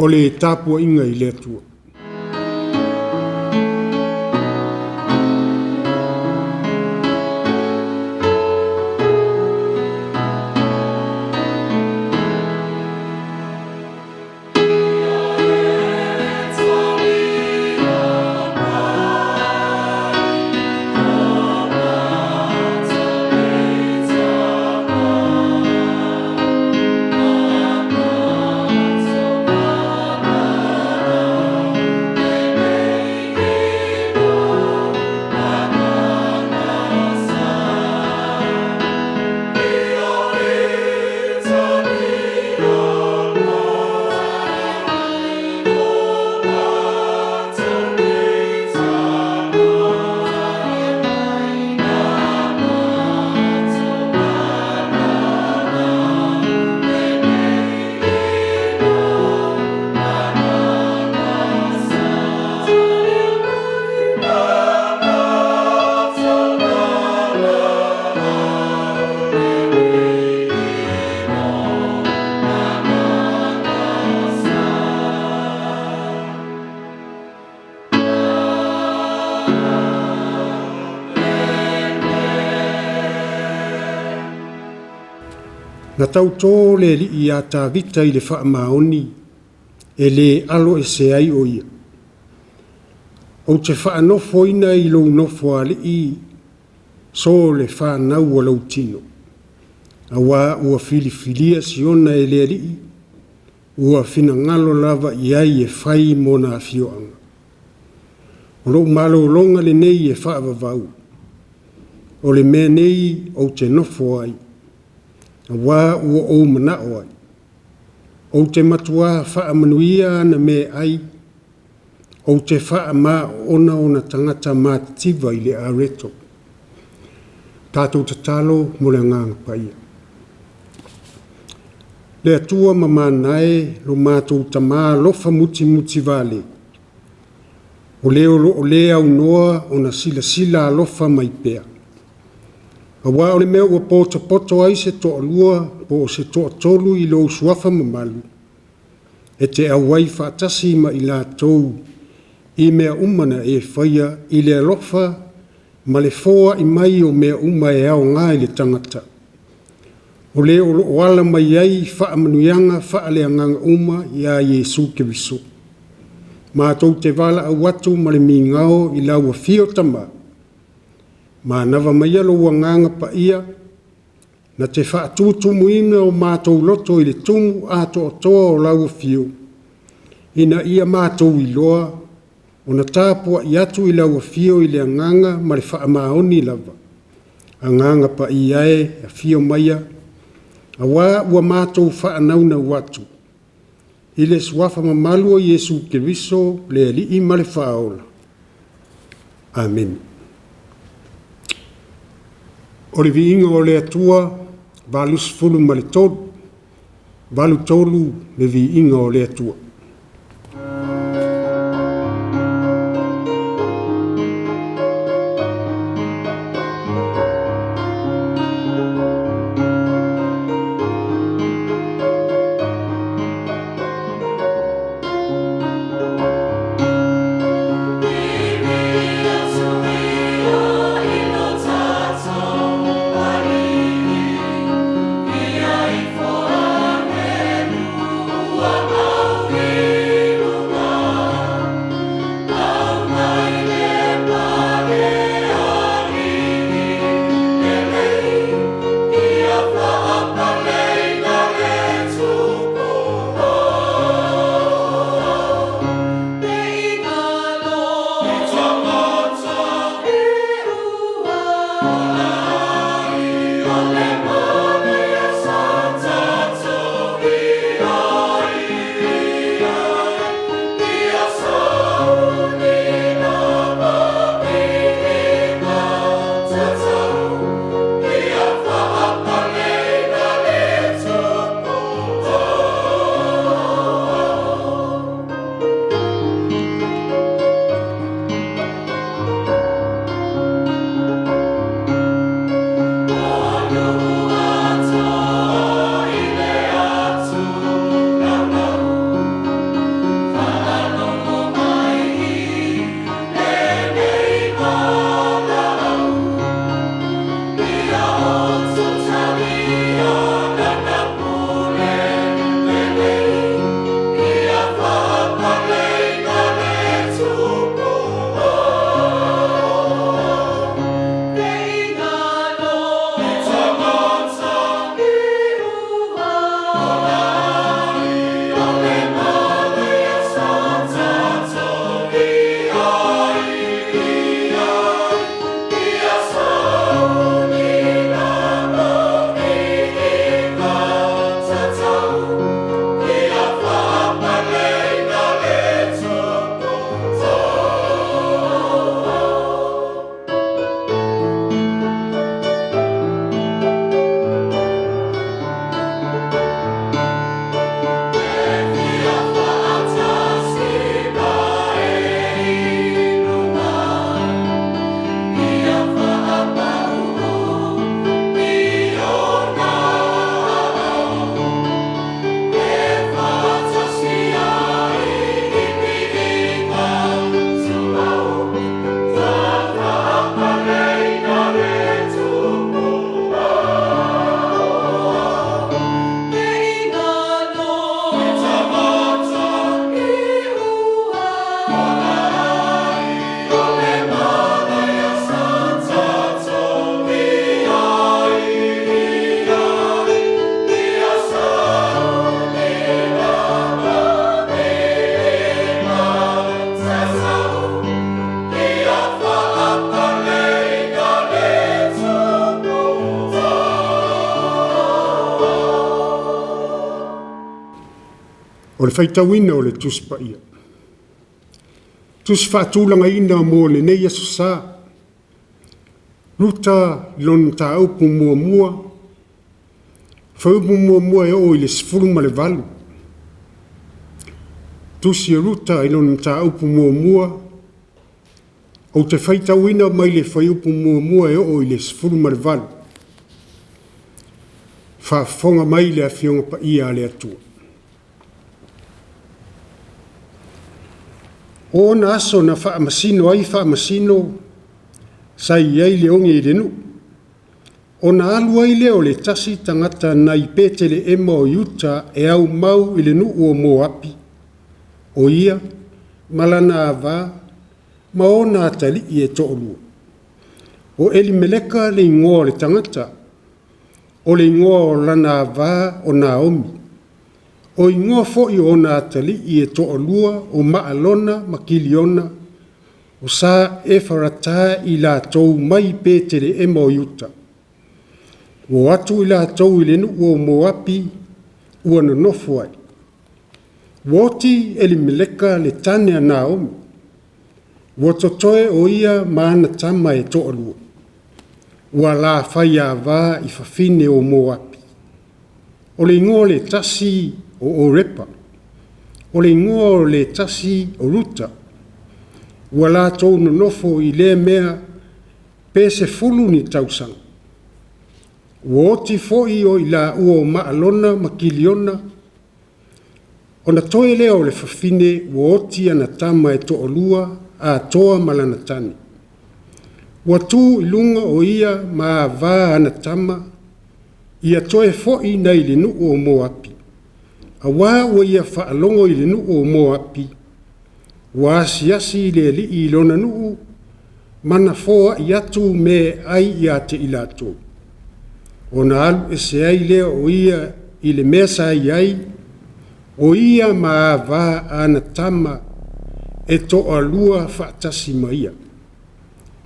O le tapuaiga i le Atua. Na tautō le Alii iā Tavita i le faamaoni e lē aloese ai o ia. Ou te faanofoina i lou nofoalii so le fanau a lou tino, auā ua filifilia Siona e le Alii, ua finagalo lava i ai e fai mona afioaga. O lou malologa lenei e faavavau, o le mea nei ou te nofo ai, auā ua ou manao ai. Ou te matuā faamanuia ana meaai, ou te faamaoona ona tagata matitiva i le areto. Tatou tatalo mo le Agaga Paia. Le Atua mamana e, lo matou Tama alofa mutimutivale, o le o lo o le aunoa ona silasila alofa mai pea. Aua o le mea ua potopoto ai se toalua po o se toatolu i lou suafa mamalu, e te auai faatasi ma i latou i mea uma na e faia i le alofa ma le foai mai o mea uma e aoga i le tagata. O le o lo o ala mai ai faamanuiaga faaleagaga uma ia Iesu Keriso. Matou te valaau atu ma le migao i lau afio Tama, manava maia lou Agaga Paia na te faatutumuina o matou loto i le tumu atoatoa o lau afio, ina ia matou iloa ona tapuai atu i lau afio i le agaga ma le faamaoni lava. Agaga Paia e, afio maia, auā ua matou faanaunau atu i le suafa mamalu o Iesu Keriso, le Alii ma le Faaola. Amene. O le viiga o le Atua, 83, 83 le viiga o le Atua. O le faitauina o le Tusi Paia. Tusi Faatulagaina mo lenei Aso Sa. Ruta lona Mataupu 1, Fuaiupu 1 e oo i le 18. Tusi o Ruta i lona Mataupu 1, ou te faitauina mai le fuaiupu 1 e oo i le 18. Faafofoga mai le Afioga Paia a le Atua. O ona aso na faamasino ai faamasino, sa i ai le oge i le nuu. Ona alu ai lea o le tasi tagata nai Petelehema o Iuta e aumau i le nuu o Moapi, o ia ma lana ava ma ona atalii e toalua. O Elimeleka le igoa o le tagata, o le igoa o lana ava o Naomi, o igoa foi o ona atalii e toalua o Maalona ma Kiliona, o sa Efarata i latou mai Petelehema o Iuta. Ua o atu i latou i le nuu o Moapi ua nonofo ai. Ua oti Elimeleka le tane a Naomi, ua totoe o ia ma ana tama e toalua, ua alafai ava i fafine o Moapi. O le igoa o le tasi o Orepa, o le igoa o le tasi o Ruta. Ua latou nonofo i lea mea pe 10 ni tausaga. Ua oti foi o i laua o Maalona ma Kiliona. Ona toe lea o le fafine ua oti ana tama e toalua atoa ma lana tane. Ua tu i luga o ia ma ava ana tama, ia toe foi nei le nuu o Moapi, auā ua ia faalogo i le nuu o Moapi, ua asiasi le Alii i lona nuu, ma na foai atu mea e ai ia te i latou. Ona alu ese ai lea o ia i le mea sa i ai, o ia ma ava a ana tama e toalua faatasi ma ia.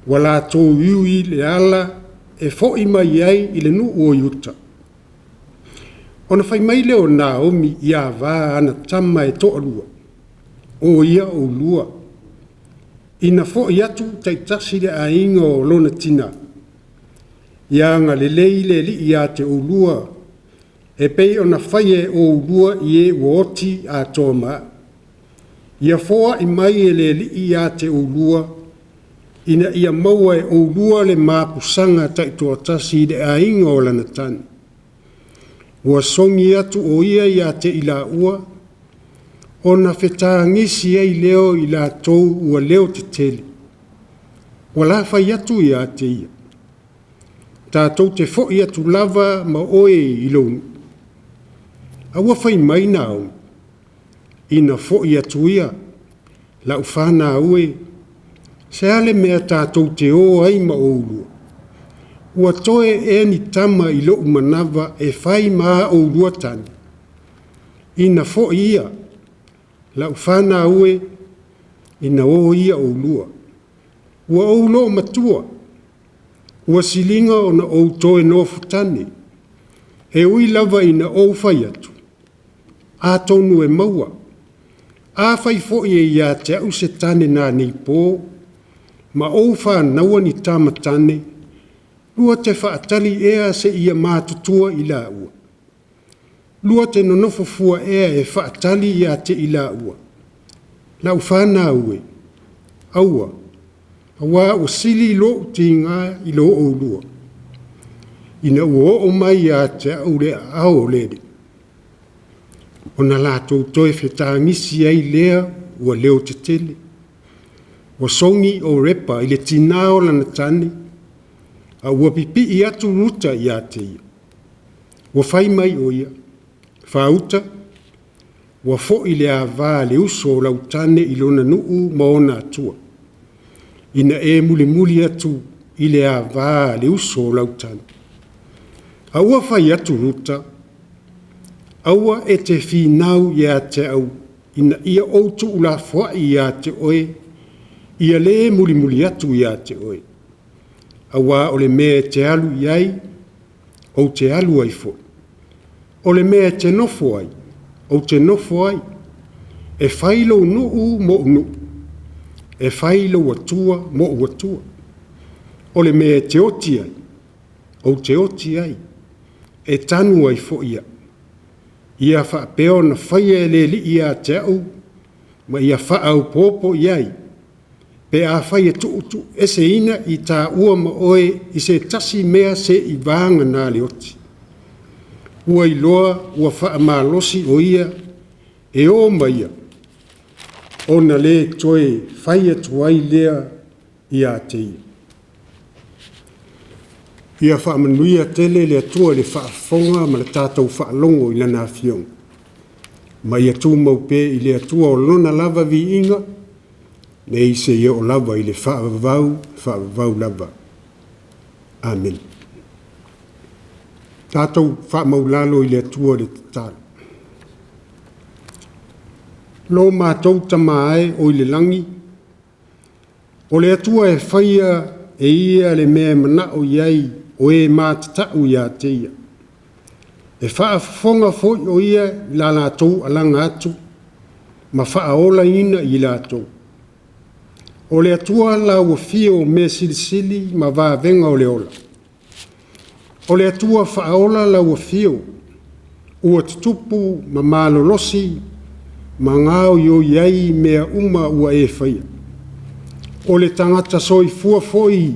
Ua latou iu i le ala e foi mai ai i le nuu o Iuta. Ona fai mai lea o Naomi i ava a ana tama e toalua, o ia oulua, ina foi atu taitasi i le aiga o lona tina. Ia agalelei le Alii ia te oulua, e pei ona faia e oulua i e ua oti atoa ma au. Ia foai mai e le Alii ia te oulua, ina ia maua e oulua le mapusaga taitoatasi i le aiga o lana tane. Ua sogi atu o ia ia te i laua, ona fetagisi ai lea o i latou ua leotetele. Ua la fai atu ia te ia, tatou te foi atu lava ma oe i lou nuu. A ua fai mai Naomi, ina foi atu ia, lau fanau e, se a le mea tatou te o ai ma oulua? Ua toe ea ni tama i lou manava e fai ma a oulua tane? Ina foi ia, lau fanau e, ina o ia oulua. Ua ou loomatua, ua siliga ona ou toe nofotane. E ui lava ina ou fai atu, atonu e maua. Afai foi e ia te au se tane naneipo, ma ou fanaua ni tama tane, lua te faatali ea seia matutua i laua? Lua te nonofo fua ea e faatali ia te i laua? Lau fanau e, aua, auā ua sili lou tiga i lo oulua, ina ua oo mai ia te au le aao o le Alii. Ona latou toe fetagisi ai lea ua leotetele. Ua sogi o Orepa i le tina o lana tane, a ua pipii atu Ruta ia te ia. Ua fai mai o ia, “Faauta, ua foi le ava a le uso o lau tane i lona nuu ma ona atua. Ina e mulimuli atu i le ava a le uso o lau tane.” A ua fai atu Ruta, “Aua e te finau ia te au ina ia ou tuulafoai ia te oe, ia le mulimuli atu ia te oe. Auā o le mea e te alu i ai, ou te alu ai foi. O le mea e te nofo ai, ou te nofo ai. E fai lou nuu moʻu nuu, e fai lou Atua moʻu Atua. O le mea e te oti ai, ou te oti ai, e tanu ai foi au. Ia faapea ona faia e le Alii ia te au, ma ia faaopoopo i ai, pe afai e tuutuueseina i taua ma oe i se tasi mea seiavagana le oti. Ua iloa ua faamalosi o ia e o ma ia, ona le toe fai atu ai lea ia te ia. Ia faamanuia tele le Atua i le faafofoga ma le tatou faalogo i Lana Afioga, ma ia tumau pea i le Atua Lona lava viiga, nei seia oo lava i le faavavau, faavavau lava. Amene. Tatou faamaualalo i le Atua i le tatalo. Lo matou Tama e oi le lagi, o le Atua e faia e ia le mea e manao i ai o e matatau ia te Ia. E faafofoga foi o Ia i la latou alaga atu ma faaolaina i latou. O le Atua lau afio o mea silisili ma vavega o le ola. O le Atua faaola lau afio ua tutupu ma malolosi ma gaoioi ai mea uma ua e faia. O le tagata soifua foi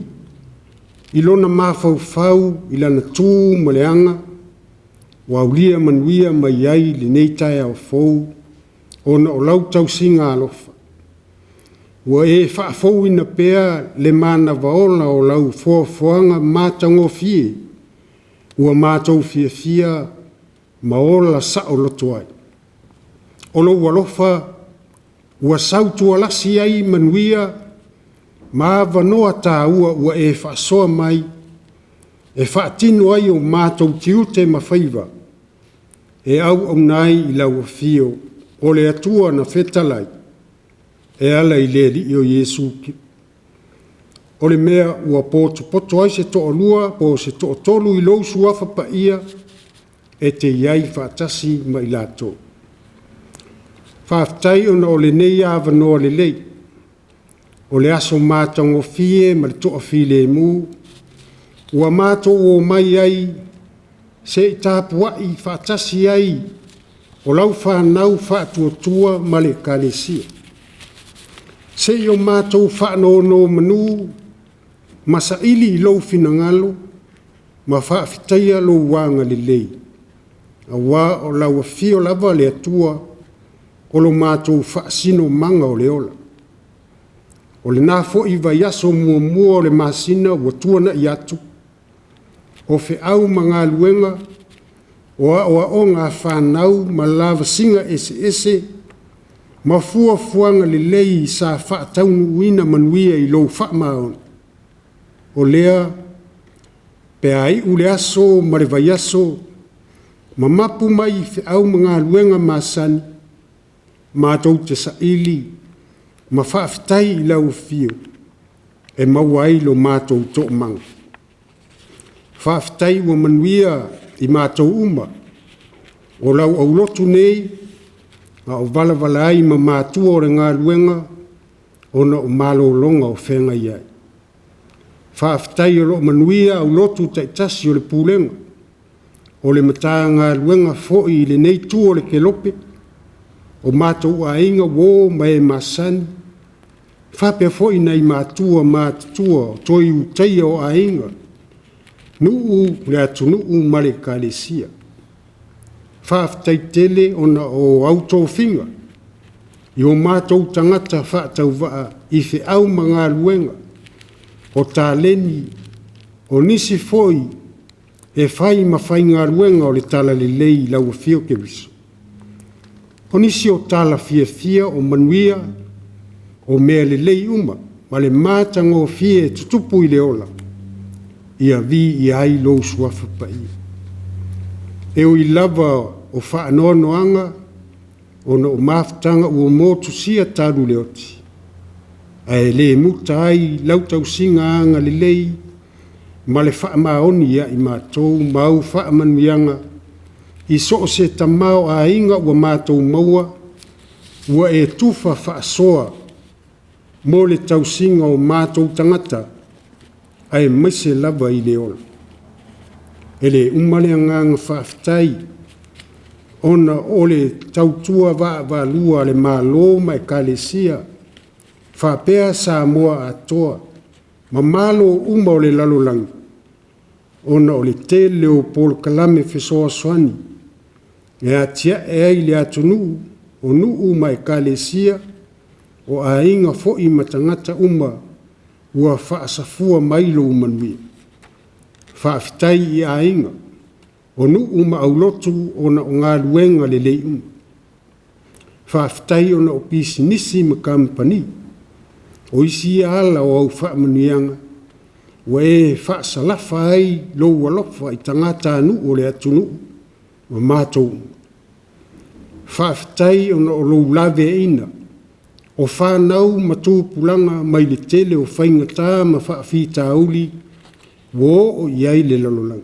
i lona mafaufau i lana tu ma le aga, ua aulia manuia mai ai lenei taeao fou ona o lau tausiga alofa. Ua e faafouina pea le manava ola o lau foafoaga matagofie ua matou fiafia ma ola saoloto ai. O lou alofa ua sautualasi ai manuia ma avanoa taua ua e faasoa mai e faatino ai o matou tiute ma faiva e auauna ai i lau afio o le Atua na fetalai e ala i le Alii o Iesu. O le mea ua potopoto ai se toalua po o se toatolu i lou suafa paia, e te i ai faatasi ma i latou. Faafetai ona o lenei avanoa lelei, o le aso matagofie ma le toafilemu ua matou omai ai se i tapuai faatasi ai o lau fanau faatuatua ma le Ekalesia, se i o matou faanonomanu ma saili i lou finagalo ma faafetaia lou agalelei, aua o lau afio lava le Atua o lo matou faasinomaga o le ola. O lena foi vaiaso muamua o le masina ua tuanai atu, o feau ma galuega, o aoaoga a fanau ma lavasiga eseese ma fuafuaga lelei sa faataunuuina manuia i lou faamaoni, o lea pe a iu le aso ma le vaiaso ma mapu mai i feau ma galuega masani, matou te saili ma faafetai i lau afio e maua ai lo matou toomaga. Faafetai ua manuia i matou uma o lau aulotu nei a o valavala ai ma matua o le galuega ona o malologa o feagai ai. Faafetai o lo o manuia aulotu taitasi o le Pulega, o le Matagaluega foi i lenei itu o le kelope, o matou aiga, uo ma e masani, faapea foi nai matua matutua o toe ulutaia o aiga, nuu, le atunuu ma le Ekalesia. Faafetai tele ona o au tofiga i o matou tagata faatauvaa i feau ma galuega, o taleni, o nisi foi e fai ma faigaluega o le talalelei i lau afio Keriso. O nisi o tala fiafia o manuia, o mea lelei uma ma le matagofie e tutupu i le ola, ia viia ai lou suafa paia. E ui lava o faanoanoaga ona o mafutaga ua motusia talu le oti, ae le muta ai lau tausiga agalelei ma le faamaoni ia i matou ma au faamanuiaga i so o se tamaoaiga ua matou maua. ua e tufa faasoa mo le tausiga o matou tagata, aemaise lava i le ola. E le uma le agaga faafetai ona o le tautua vaavaalua a le Malo ma Ekalesia faapea Samoa atoa ma Malo uma o le lalolagi ona o le tele o polokalame fesoasoani e atiae ai le atunuu, o nuu ma Ekalesia, o aiga foi ma tagata uma ua faasafua mai lou manuia. Faafetai i aiga, o nuu ma aulotu ona o galuega lelei uma. Faafetai ona o pisinisi ma kamupani. O isi ia ala o au faamanuiaga ua e faasalafa ai lou alofa i tagatanuu o le atunuu ma matou uma. Faafetai ona o lou laveaiina o fanau ma tupulaga mai le tele o faigata ma faafitauli ua oo i ai le lalolagi.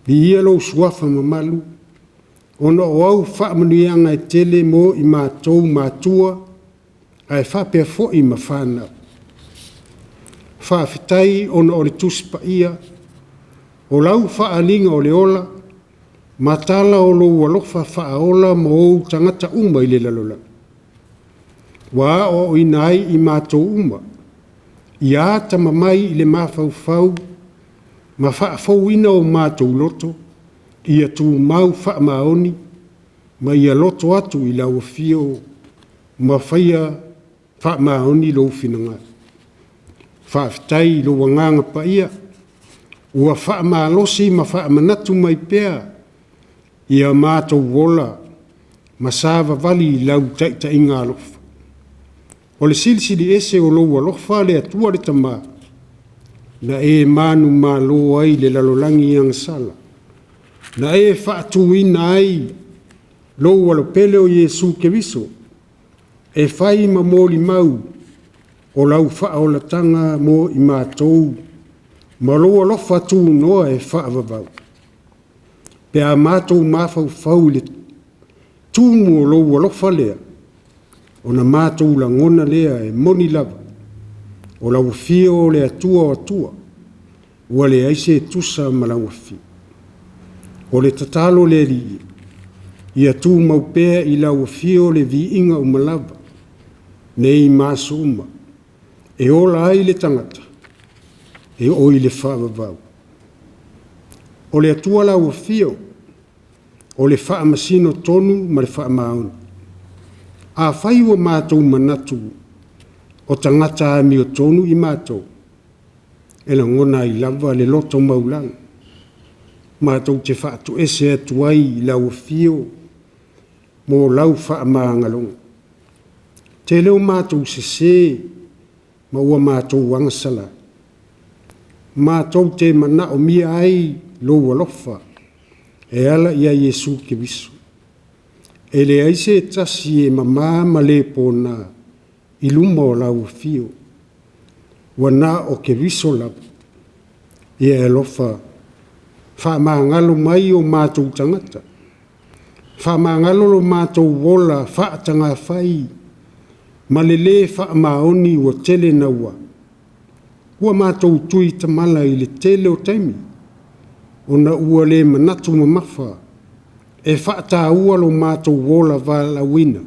Viia lou suafa mamalu ona o au faamanuiaga e tele mo i matou matua ae faapea foi ma fanau. Faafetai ona o le Tusi Paia, o lau faaaliga o le ola ma tala o lou alofa faaola mo ou tagata uma i le lalolagi, ua aoaoina ai i matou uma ia atamamai i le mafaufau ma faafouina o matou loto ia tumau faamaoni ma ia loto atu i lau afio ma faia faamaoni lou finagalo. Faafetai i lou Agaga Paia ua faamalosi ma faamanatu mai pea ia matou ola ma savavali i lau taitaiga alofa. O le Silisili Ese o lou alofa le Atua le Tama na e manumalo ai i le lalolagi i agasala, na e faatuina ai lou Alo Pele o Iesu Keriso e fai ma molimau o lau faaolataga mo i matou ma lou alofa tunoa e faavavau, pe a matou mafaufau i le tumu o lou alofa lea, ona matou lagona lea e moni lava, o lau afio o le Atua o Atua, ua leai se tusa ma lau afio. O le tatalo le Alii, ia tumau pea i lau afio le viiga uma lava, nei ma aso uma, e ola ai le tagata e oo i le faavavau. O le Atua lau afio, o le faamasino tonu ma le faamaoni. Afai ua matou manatu o tagata amiotonu i matou, e lagona ai lava le loto maualalo matou te faatoese atu ai i lau afio mo lau faamagaloga. Tele o matou sese ma ua matou agasala, matou te manaomia ai lou alofa e ala ia Iesu Keriso. E leai se tasi e mama ma le pona i luma o lau afio, ua na o Keriso lava. Ia e alofa faamagalo mai o matou tagata, faamagalo lo matou ola faatagafai ma le le faamaoni ua tele naua. Ua matou tuitamala i le tele o taimi, ona ua le manatu mamafa e faataua lo matou ola valaauina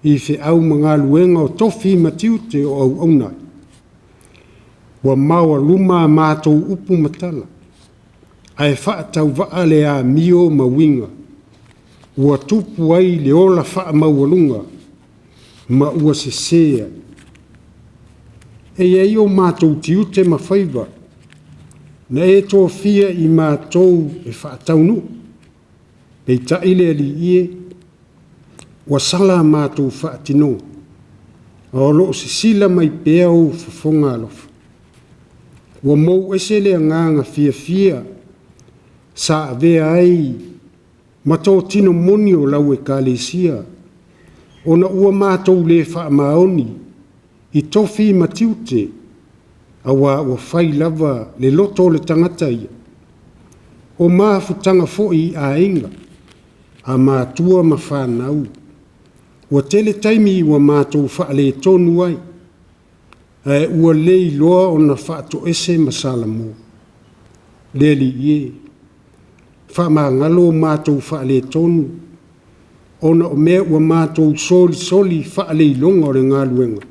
i feau ma galuega o tofi ma tiute o auauna ai. Ua maoaluma a matou upu ma tala, ae faatauvaa le amio ma uiga ua tupu ai le ola faamaualuga ma ua sese ai. E i ai o matou tiute ma faiva na e tofia i matou e faataunuu, peitai le Alii e, ua sala a matou faatinoga, a o lo o sisila mai pea ou fofoga alofa. Ua mou ese le agaga fiafia sa avea ai ma totino moni o lau Ekalesia, ona ua matou le faamaoni i tofi ma tiute, aua ua fai lava le loto o le tagata ia. O mafutaga foi i aiga, a matua ma fanau, Ua tele taimi ua matou faaletonu ai, ae ua le iloa ona faatoese ma salamo. Le Alii e, faamagalo matou faaletonu ona o mea ua matou solisoli faaleiloga o le galuega,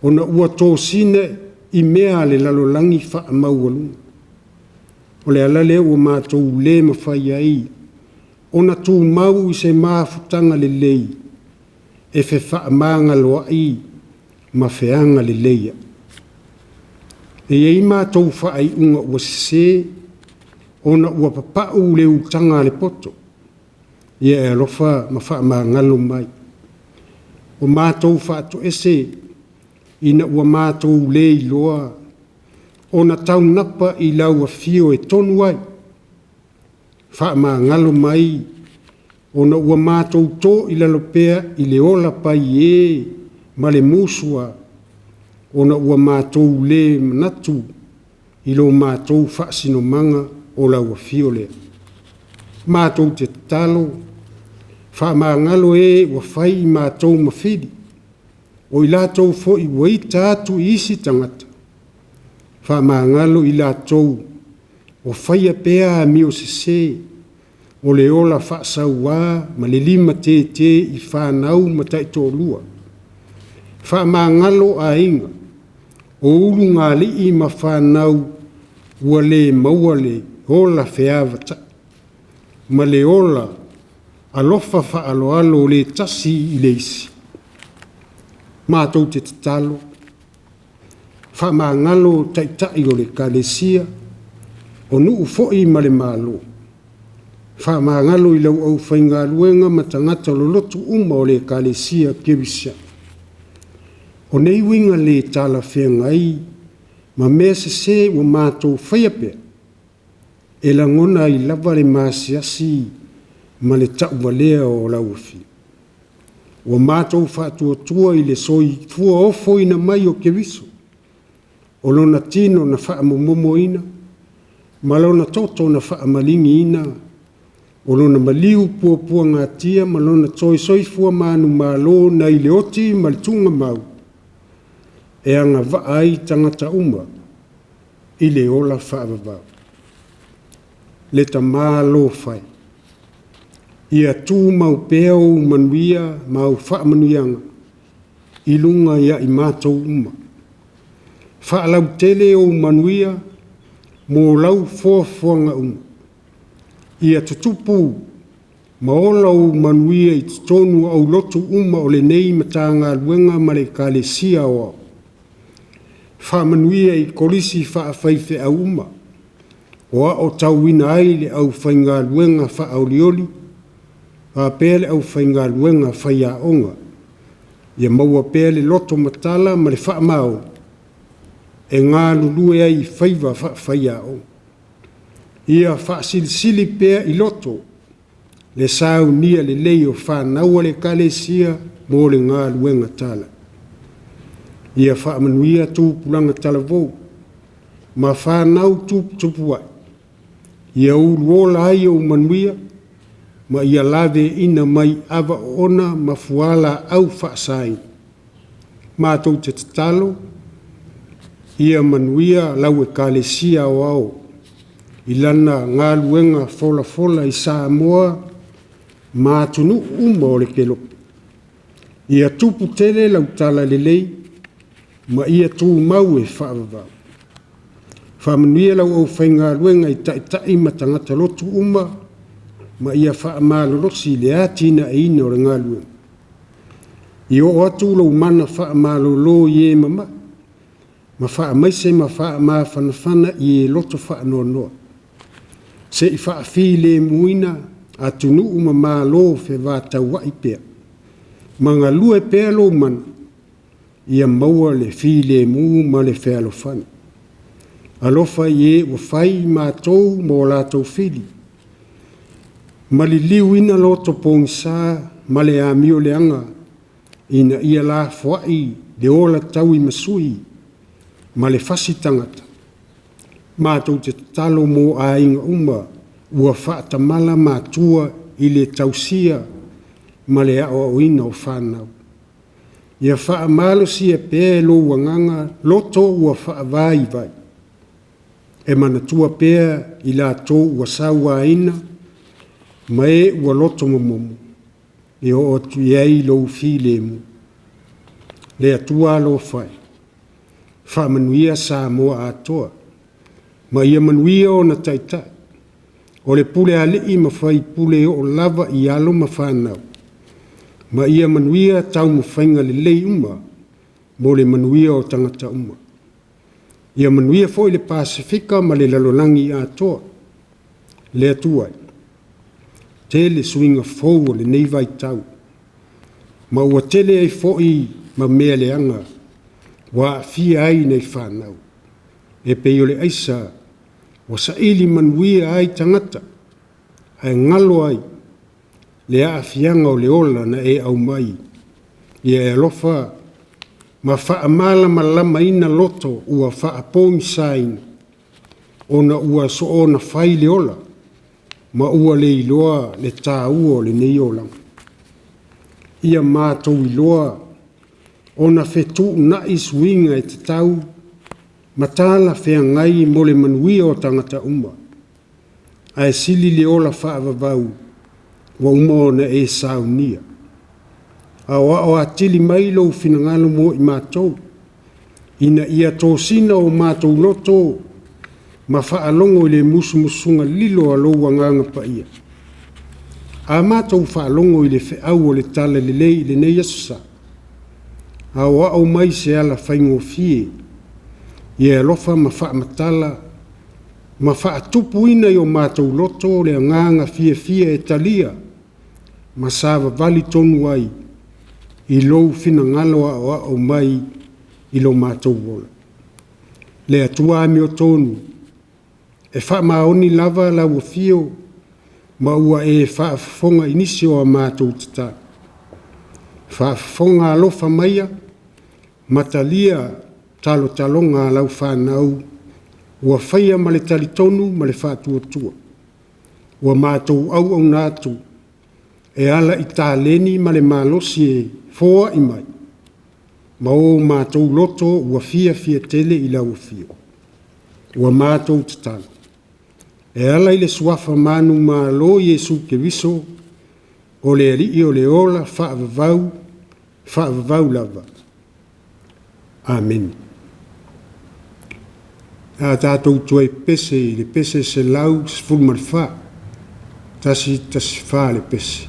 ona ua tosina i mea a le lalolagi faamaualuga. O le ala lea ua matou le mafai ai ona tumau i se mafutaga lelei e fefaamagaloai ma feagalelei ai. E i ai matou faaiuga ua sese ona ua papau le utaga a le poto. Ia e alofa ma faamagalo mai. Ua matou faatoese ina ua matou le iloa ona taunapa i lau afio e tonu ai. Faamagalo mai ona ua matou to i lalo pea i le ola paiē ma le musua, ona ua matou le manatu i lo matou faasinomaga o lau afio lea. Matou te tatalo, faamagalo e ua fai i matou ma fili, o i latou foi ua ita atu i isi tagata, faamagalo i latou o faia pea amio sese o le ola faasaua ma le limatete i fanau ma taitoalua. Faamagalo aiga, o ulugalii ma fanau ua le maua le ola feavatai ma le ola alofa faaaloalo o le tasi i le isi. Matou te tatalo, faamagalo Taitai o le Ekalesia, o nuu foi ma le Malo. Faamagalo i lau aufaigaluega ma tagata lolotu uma o le Ekalesia Kerisiano. O nei uiga le talafeagai ma mea sese ua matou faia pea, e lagona ai lava le maasiasi ma le tauvalea o lau Afio. Ua matou faatuatua i le soifua ofoina mai o Keriso, o lona tino na faamomomoina ma lona toto na faamaliliina, o lona maliu puapuagatia ma lona toe soifua manumalo nai le oti ma le tuugamau, e agavaa ai tagata uma i le ola faavavau. Le Tama alofa e, ia tumau pea ou manuia ma au faamanuiaga i luga ia i matou uma. Faalautele ou manuia mo lau foafoaga uma. Ia tutupu ma ola ou manuia i totonu o aulotu uma o lenei Matagaluega ma le Ekalesia Aoao. Faamanuia i kolisi faafaifeau uma o aotauina ai le aufaigaluega faaolioli faapea le aufaigaluega faiaoga. Ia maua pea le loto matala ma le faamaoni e galulue ai i faiva faafaiaoga. Ia faasilisili pea i loto le saunia lelei o fanau a le Ekalesia mo le galuega talai. Ia faamanuia tupulaga talavou ma fanau tuputupu ae, ia uluola ai ou manuia ma ia laveaiina mai ava oona ma fualaau faasaina. Matou te tatalo, ia manuia lau Ekalesia Aoao i lana galuega folafola i Samoa ma atunuu uma o le kelope. Ia tupu tele lau talalelei ma ia tumau e faavavau. Faamanuia lau aufaigaluega i taitai ma tagata lotu uma ma ia faamalolosi i le atinaeina o le galuega. Ia oo atu lou mana faamalolo i e mamai, ma faamaise ma faamafanafana i e loto faanoanoa. Se i faafilemuina atunuu ma malo fevatauai pea, ma galue pea lou mana, ia maua le filemu ma le fealofani. Alofa i e ua fai i matou ma o latou fili, ma liliuina loto pogisa ma le amio leaga, ina ia lafoai le ola tauimasui ma le fasi tagata. Matou te tatalo mo aiga uma ua faatamala matua i le tausia ma le aoaoina o fanau. Ia faamalosia pea e lou agaga loto ua faavaivai, e manatua pea i latou ua sauaina ma e ua loto momomo, ia oo atu i ai lou filemu. Le Atua alofa e, faamanuia Samoa atoa, ma ia manuia ona taitai. O le pulealii ma faipule e oo lava i alo ma fanau, ma ia manuia taumafaiga lelei uma mo le manuia o tagata uma. Ia manuia foi le Pasefika ma le lalolagi atoa. Le Atua e, tele suiga fou o lenei vaitau, ma ua tele ai foi ma mea leaga ua aafia ai nai fanau, e pei o le aisa ua saili manuia ai tagata, ae galo ai le aafiaga o le ola na e aumai. Ia e alofa ma faamalamalamaina loto ua faapogisaina ona ua soona fai le ola ma ua le iloa le taua o lenei olaga. Ia matou iloa ona fetuunai suiga e tatau ma talafeagai mo le manuia o tagata uma, ae sili le ola faavavau ua uma ona e saunia. Aoao atili mai lou finagalo mo i matou, ina ia tosina o matou loto ma faalogo i le musumusuga lililo a lou Agaga Paia. A matou faalogo i le feau o le Talalelei i lenei aso Sa, aoao mai se ala faigofie. Ia e alofa ma faamatala ma faatupuina i o matou loto le agaga fiafia e talia ma savavali tonu ai i lou finagalo aoao mai i lo matou ola. Le Atua amiotonu, e faamaoni lava lau afio ma ua e faafofoga i nisi o a matou tatalo. Faafofoga alofa maia ma talia talotaloga a lau fanau ua faia ma le talitonu ma le faatuatua. Ua matou auauna atu e ala i taleni ma le malosi e foai mai, ma o matou loto ua fiafia tele i lau afio. Ua matou tatalo e ala i le suafa manumalo o Iesu Keriso o le Alii o le ola faavavau, faavavau lava. Amene. A tatou toe pepese i le pese 114, 114 le pese.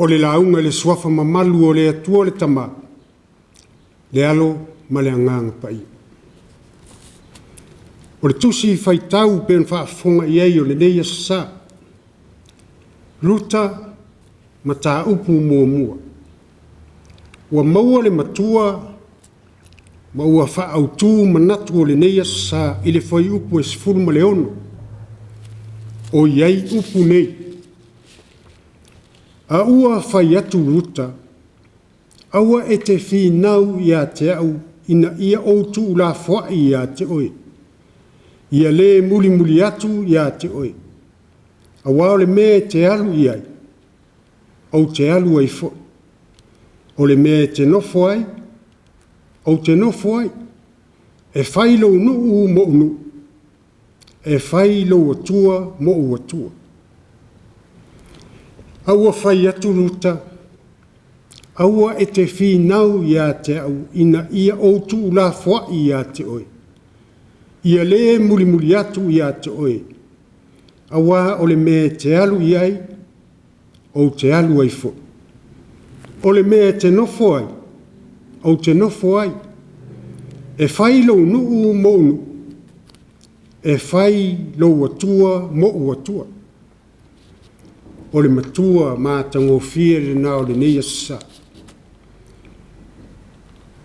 O le lauga i le suafa mamalu o le Atua le Tama, le Alo ma le Agaga Paia. O le tusi faitau pei ona faafofoga i ai o lenei Aso Sa, Ruta Mataupu Muamua. Ua maua le matua ma ua faaautu manatu o lenei Aso Sa i le fuaiupu e 16, o i ai upu nei: A ua fai atu Ruta, aua e te finau ia te au ina ia ou tuulafoai ia te oe, ia le mulimuli atu ia te oe, aua o le mea e te alu i ai, ou te alu ai foi. O le mea e te nofo ai, ou te nofo ai. E fai lou nuu mou nuu, e fai lou Atua mou Atua. A ua fai atu Ruta, aua e te finau ia te au ina ia ou tuulafoai ia te oe, ia le mulimuli atu ia te oe, aua o le mea e te alu i ai, ou te alu ai foi. O le mea e te nofo ai, ou te nofo ai. E fai lou nuu mou nuu, e fai lou Atua mou Atua. O le matua matagofie lena o lenei Aso Sa.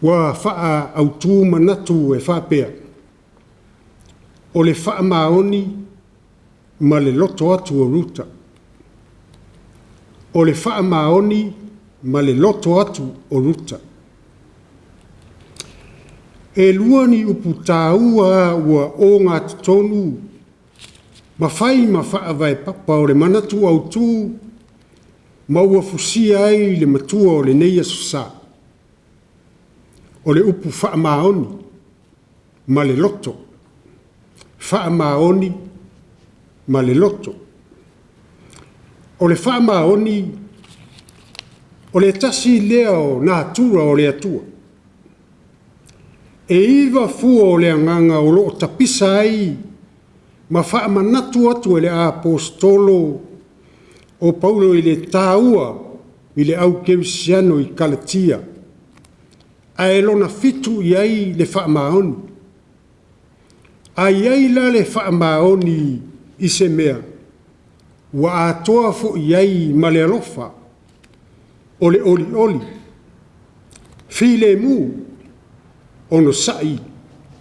Ua faaautu manatu e faapea, o le faamaoni ma le loto atu o Ruta. O le faamaoni ma le loto atu o Ruta. E lua ni upu taua ua ogatotonu ma fai ma faavae papa o le manatu autu ma ua fusia ai le matua o lenei Aso Sa. O le upu faamaoni ma le loto. Faamaoni ma le loto. O le faamaoni, o le tasi lea o natura o le Atua. E 9 fua o le agaga o lo o tapisa ai ma faamanatu atu e le Aposetolo o Paulo i le taua i le au kerisiano i Kalatia, ae lona 7 i ai le faamaoni. A i ai la le faamaoni i se mea, ua atoa foi i ai ma le alofa, o le olioli, filemu, onosai,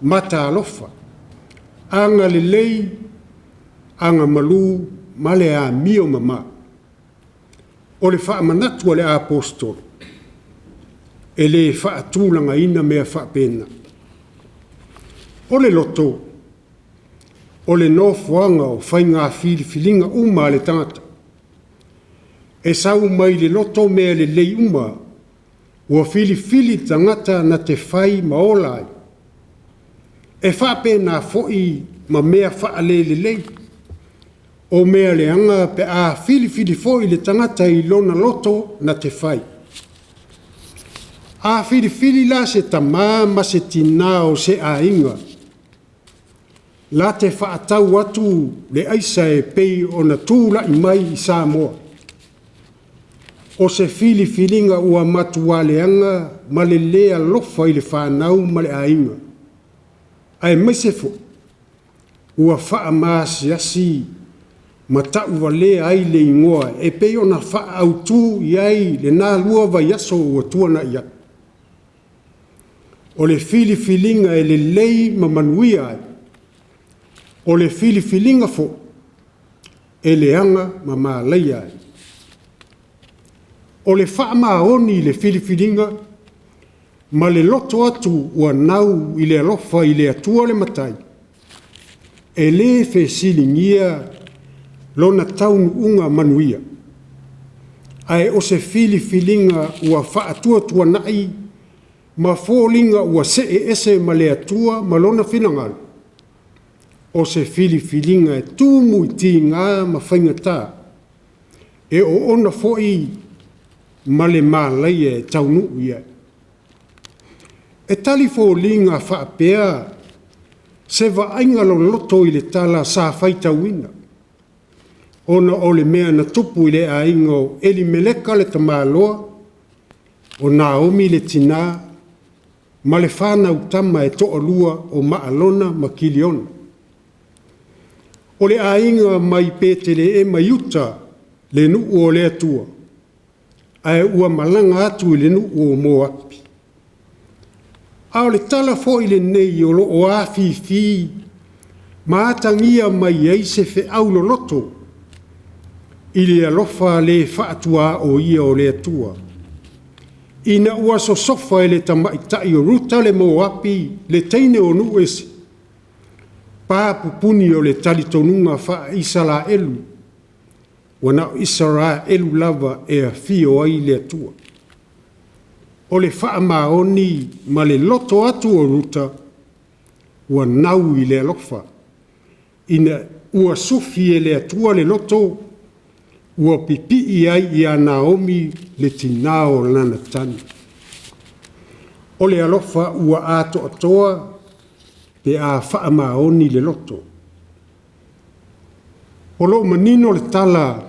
mataalofa, agalelei, agamalu ma le amiomamā. O le faamanatu a le Aposetolo, e le faatulagaina mea faapena. O le loto, o le nofoaga o faiga filifiliga uma a le tagata. E sau mai le loto mea lelei uma ua filifili le tagata na te fai ma ola ai. E faapena foi ma mea faalelelei, o mea leaga pe a filifili foi le tagata i lona loto na te fai. A filifili la se tama ma se tina o se aiga latou te faatau atu le aisa e pei ona tulai mai i Samoa, o se filifiliga ua matua leaga ma le le alofa i le fanau ma le aiga, aemaise foi ua faamaasiasi ma tauvalea ai le igoa e pei ona faaautu i ai lena 2 vaiaso ua tuanai atu. O le filifiliga e lelei ma manuia ai, o le filifiliga foi e leaga ma malaia ai. O le faamaoni i le filifiliga ma le loto atu ua nau i le alofa i le Atua le Matai, e le fesiligia lona taunuuga manuia, ae o se filifiliga ua faatuatuanai ma foliga ua see ese ma le Atua ma lona finagalo, o se filifiliga e tumu i tiga ma faigata, e oona foi ma le malaia e taunuu i ai. E tali foliga faapea se vaaiga loloto i le tala sa faitauina. ona o le mea na tupu i le aiga o Elimeleka le tamaloa, o Naomi le tina, ma le fanau tama e toalua o Maalona ma Kiliona. O le aiga mai Peteleema i uta, le nuu o le Atua, ae ua malaga atu i le nuu o Moapi. A o le tala foi lenei o lo o afifi ma atagia mai ai se feau loloto i le alofa le faatuaoia o le Atua, ina ua sosofa e le tamaitai o Ruta le Moapi le teine o nuu ese, pa pupuni o le talitonuga faa-Isaraelu, ua na o Isaraelu lava e afio ai le Atua. O le faamaoni ma le loto atu o Ruta, ua nau i le alofa, ina ua sufi e le Atua le loto ua pipii ai ia Naomi le tina o lana tagi. O le alofa ua atoatoa pe a faamaoni le loto. O lo o manino le tala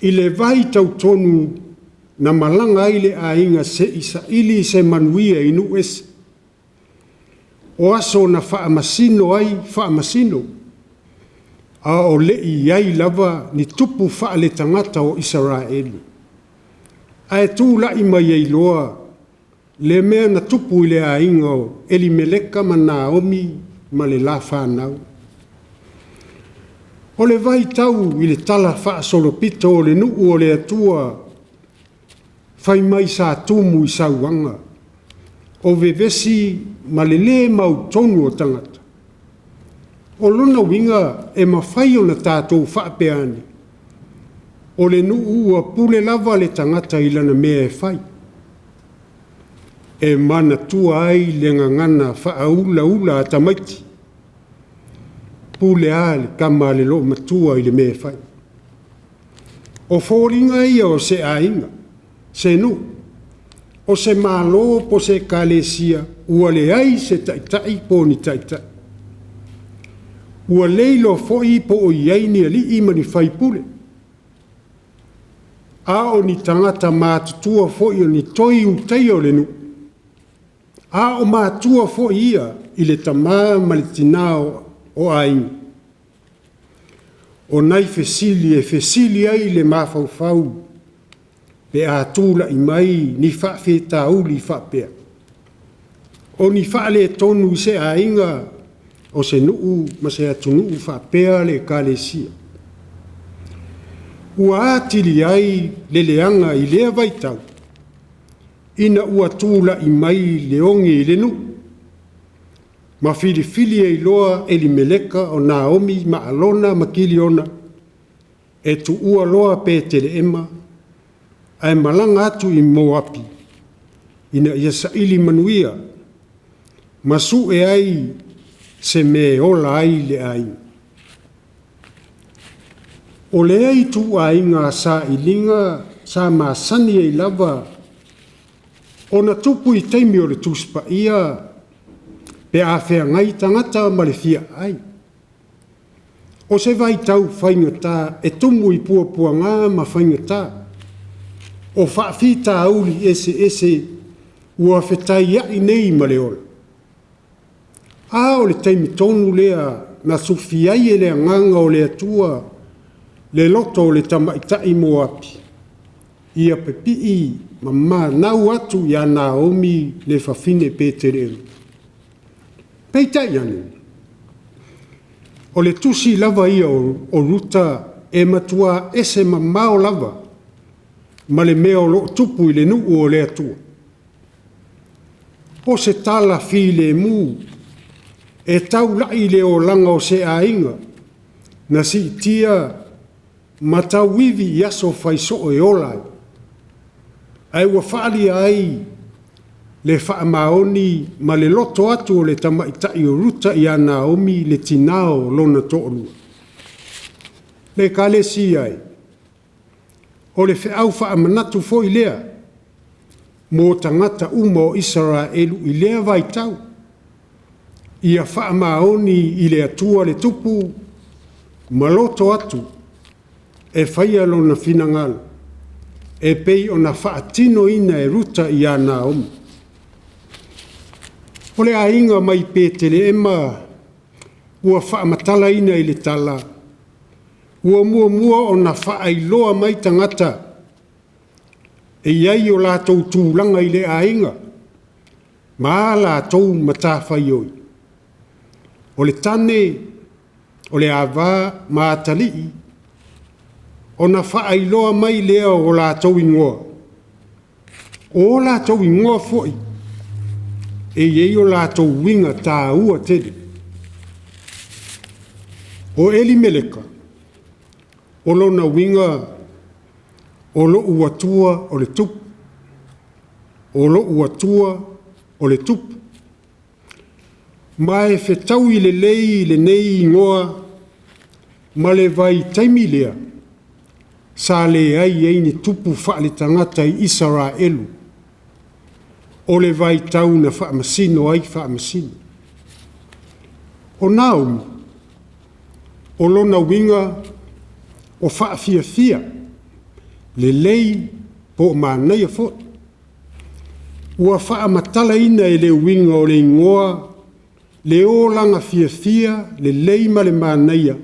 i le vaitau tonu na malaga ai le aiga se i saili se manuia i nuu ese. O aso na faamasino ai faamasino, a o le i i ai lava ni tupu faaletagata o Isaraelu. Ae tulai mai ai loa le mea na tupu i le aiga o Elimeleka ma Naomi ma le la fanau. O le vaitau i le talafaasolopito o le nuu o le Atua fai mai sa tumu i sauaga, o vevesi ma le le mautonu o tagata. O lona uiga e mafai ona tatou faapea ane, o le nuu ua pule lava le tagata i lana mea e fai. E manatua ai le gagana faaulaula a tamaiti, pule lava le tama a le loomatua i le mea e fai. O foliga ia o se aiga, se nuu, o se Malo po o se Ekalesia ua leai se taitai po o ni taitai. Ua le iloa foi po o i ai ni alii ma ni faipule, a o ni tagata matutua foi o ni toi ulutaia o le nuu, a o matua foi ia i le tama ma le tina o aiga. O nai fesili e fesili ai le mafaufau pe a tulai mai ni faafitauli faapea. O ni faaletonu i se aiga, o se nuu ma se atunuu faapea le Ekalesia. Ua atili ai le leaga i lea vaitau ina ua tulai mai le oge i le nuu ma filifili ai loa Elimeleka, o Naomi, Maalona ma Kiliona e tuua loa Peteleema ae malaga atu i Moapi ina ia saili manuia ma sue ai se mea e ola ai le aiga. O lea ituaiga sailiga sa masani ai lava ona tupu i taimi o le Tusi Paia pe a feagai tagata ma le fia aai. O se vaitau faigata e tumu i puapuaga ma faigata, o faafitauli eseese ua fetaiai nei ma le ola. A o le taimi tonu lea na sufi ai e le Agaga o le Atua le loto o le tamaitai Moapi ia pipii ma manau atu ia Naomi le fafine Petelema. Peitai ane, o le tusi lava ia o Ruta e matua ese mamao lava ma le mea o lo o tupu i le nuu o le Atua. O se tala filemu e taulai i le olaga o se aiga na siitia ma tauivi i aso fai soo e ola ai, ae ua faaalia ai le faamaoni ma le loto atu o le tamaitai o Ruta ia Naomi le tina o lona toalua. Le Ekalesia e, o le feau faamanatu foi lea mo tagata uma o Isaraelu i lea vaitau, ia faamaoni i le Atua le tupu ma loto atu. e faia lona finagalo e pei ona faatinoina e Ruta ia Naomi. O le aiga mai Peteleema ua faamatalaina i le tala, ua muamua ona faailoa mai tagata e i ai o latou tulaga i le aiga ma a latou matafaioi. O le tane, o le ava ma atalii, ona faailoa mai lea o latou igoa. O o latou igoa foi e i ai o latou uiga taua tele. O Elimeleka, o lona uiga, o lou Atua o le Tupu. O lou Atua o le Tupu. Ma e fetaui lelei lenei igoa ma le vaitaimi lea sa leai ai ni tupu faaletagata i Isaraelu, o le vaitau na faamasino ai faamasino. O Naomi, o lona uiga o faafiafia, lelei po o manaia foi. Ua faamatalaina i le uiga o le igoa le olaga fiafia lelei ma le manaia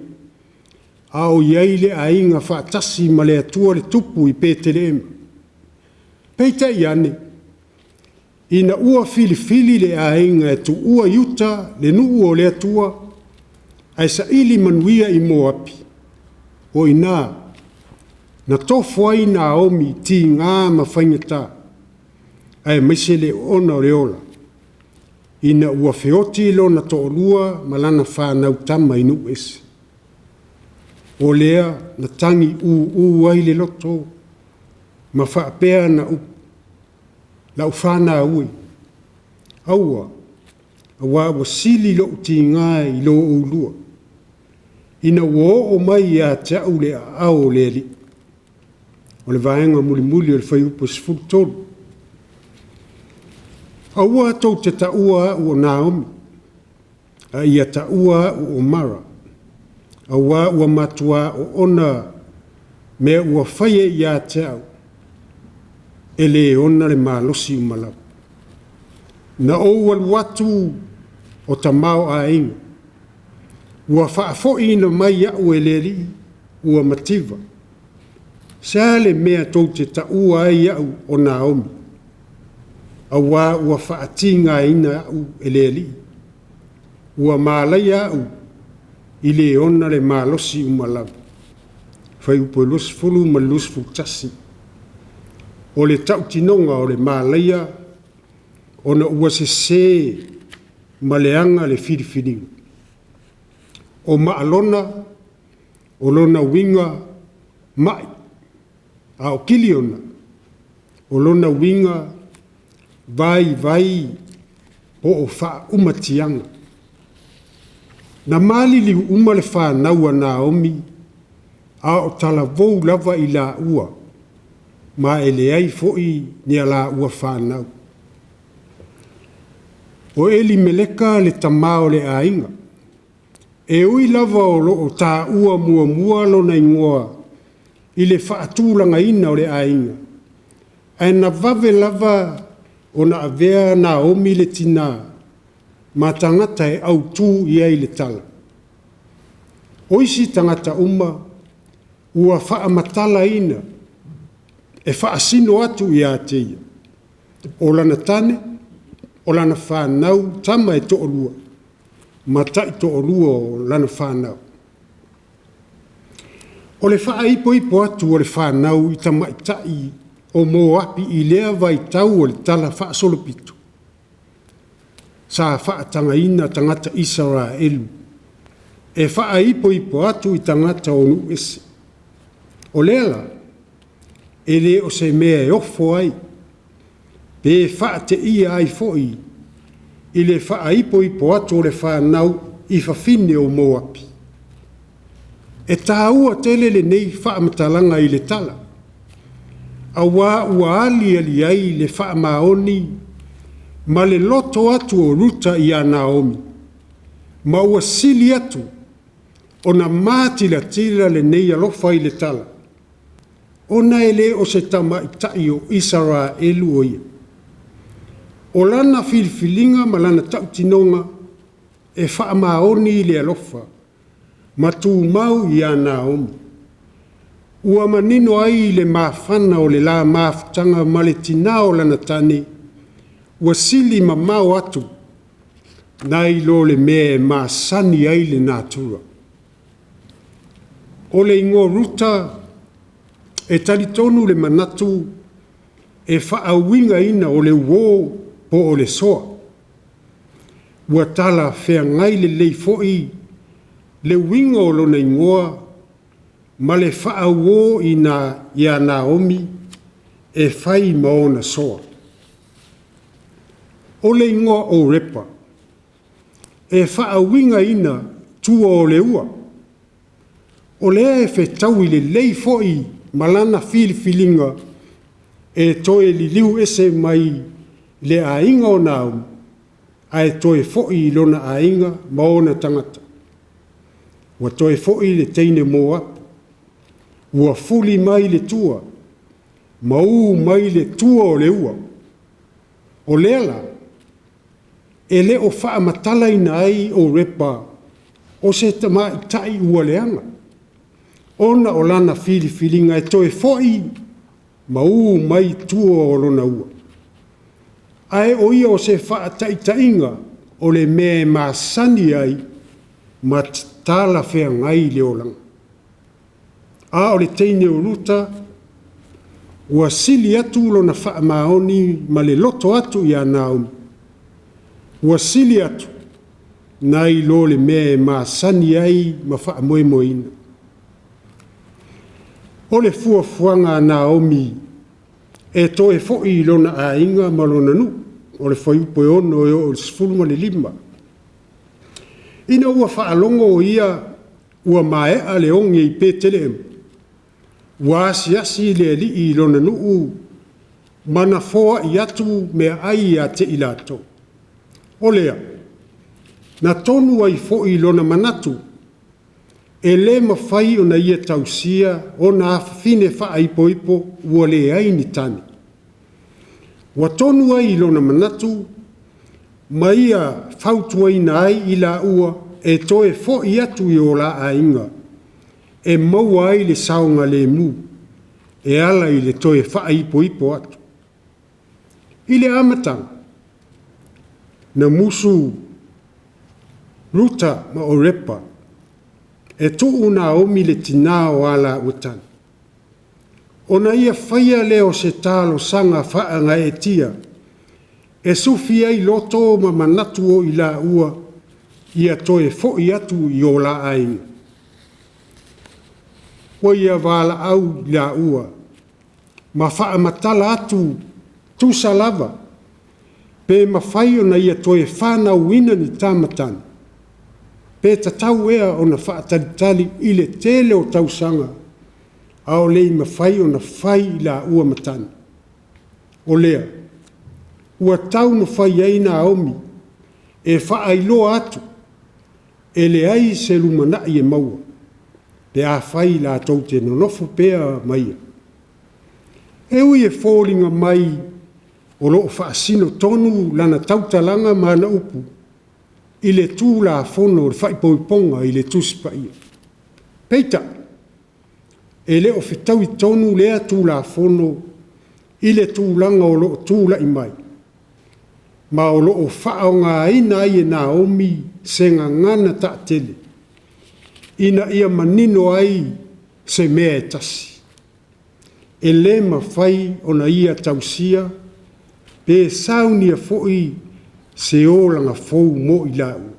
a o i ai le aiga faatasi ma le Atua le Tupu i Peteleema. Peitai ane, ina ua filifili le aiga e tuua Iuta le nuu o le Atua ae saili manuia i Moapi, o i ina na tofo ai Naomi i tiga ma faigata, aemaise le oona o le ola, ina ua feoti lona toalua ma lana fanau tama i nuu ese. O lea na tagiuu ai le loto ma faapea ana upu, “Lau fanau e, aua, aua ua sili lou tiga i lo oulua, ina ua oo mai ia te au le aao o le Alii.” O le vaega mulimuli o le fuaiupu 13. Aua tou te taua au o Naomi, a ia taua au o Mara, aua ua matua oona mea ua faia ia te au e le ona le malosi uma lava. Na ou alu atu o tamaoaiga, ua faafoiina mai au e le Alii ua mativa. Se a le mea tou te taua ai au o Naomi, aua ua faatigaina au e le Alii, ua malaia au e le ona le malosi uma lava. Fuaiupu 20 ma le 21. O le tautinoga o le malaia, ona ua sese ma leaga le filifiliga. O Maalona, o lona uiga, mai, a o Kiliona, o lona uiga, vaivai po o faaumatiaga. Na maliliu uma le fanau a Naomi a o talavou lava i laua, ma e leai foi ni a laua fanau. O Elimeleka le tama o le aiga. E ui lava o lo o taua muamua lona igoa i le faatulagaina o le aiga, ae na vave lava ona avea Naomi le tina ma tagata e autu i ai le tala. O isi tagata uma ua faamatalaina e faasino atu ia te ia, o lana tane, o lana fanau tama e toalua, ma taitoalua o lana fanau. O le faaipoipo atu o le fanau i tamaitai o Moapi i lea vaitau o le talafaasolopito, sa faatagaina tagata Isaraelu e faaipoipo atu i tagata o nuu ese. O lea la, e le o se mea e ofo ai pe faateia ai foi i le faaipoipo atu o le fanau i fafine o Moapi. E taua tele lenei faamatalaga i le tala, aua ua aliali ai le faamaoni ma le loto atu o Ruta ia Naomi, ma ua sili atu ona matilatila lenei alofa i le tala. ona e le o se tamaitai o Isaraelu o ia. O lana filifiliga ma lana tautinoga e faamaoni i le alofa ma tumau ia Naomi. Ua manino ai le mafana o le la mafutaga ma le tina o lana tane, ua sili mamao atu nai lo le mea e masani ai le natura. O le igoa Ruta, e talitonu le manatu e faauigaina o le uo po o le soa. Ua talafeagai lelei foi le uiga o lona igoa ma le faauo ia Naomi e fai ma ona soa. O le igoa o Orepa, e faauigaina tua o le ua. O lea e fetaui lelei foi ma lana filifiliga e toe liliu ese mai le aiga o Naomi ae toe foi i lona aiga ma ona tagata. Ua toe foi le teine Moapi, ua fuli mai le tua ma u mai le tua o le ua. O lea la, e le o faamatalaina ai Orepa o se tamaitai ua leaga, ona o lana filifiliga e toe foi ma u mai tua o lona ua. Ae o ia o se faataitaiga o le mea e masani ai ma talafeagai i le olaga. A o le teine o Ruta, ua sili atu lona faamaoni ma le loto atu ia Naomi, ua sili atu nai lo le mea e masani ai ma faamoemoeina. O le fuafuaga a Naomi e toe foi i lona aiga ma lona nuu. O le fuaiupu 6 e oo i le 15. Ina ua faalogo o ia ua maea le oge i Petelehemu, ua asiasi le Alii i lona nuu ma na foai atu meaai ia te i latou. O lea, na tonu ai foi lona manatu, e le mafai ona ia tausia ona afafine faaipoipo ua leai ni tane. Ua tonu ai lona manatu ma ia fautuaina ai i laua e toe foi atu i o la aiga e maua ai le saogalemu e ala i le toe faaipoipo atu. I le amataga, na musu Ruta ma Orepa e tuu Naomi le tina o a laua tane, ona ia faia lea o se talosaga faagaeetia e sufi ai loto ma manatu o i laua ia toe foi atu i o la aiga. Ua ia valaau i laua ma faamatala atu, tusa lava pe mafai ona ia toe fanauina ni tama tane, pe tatau ea ona faatalitali i le tele o tausaga a o le i mafai ona fai i laua ma tane. O lea ua taumafai ai Naomi e faailoa atu, e leai se lumanai e maua pe afai latou te nonofo pea ma ia. E ui e foliga mai o lo o faasino tonu lana tautalaga ma ana upu i le Tulafono o le faaipoipoga i le Tusi Paia. Peitai, e le o fetaui tonu lea Tulafono i le tulaga o lo o tulai mai, ma o lo o faaaogaina ai e Naomi se gagana taatele ina ia manino ai se mea e tasi. E le mafai ona ia tausia pe saunia foi se olaga fou mo i laua.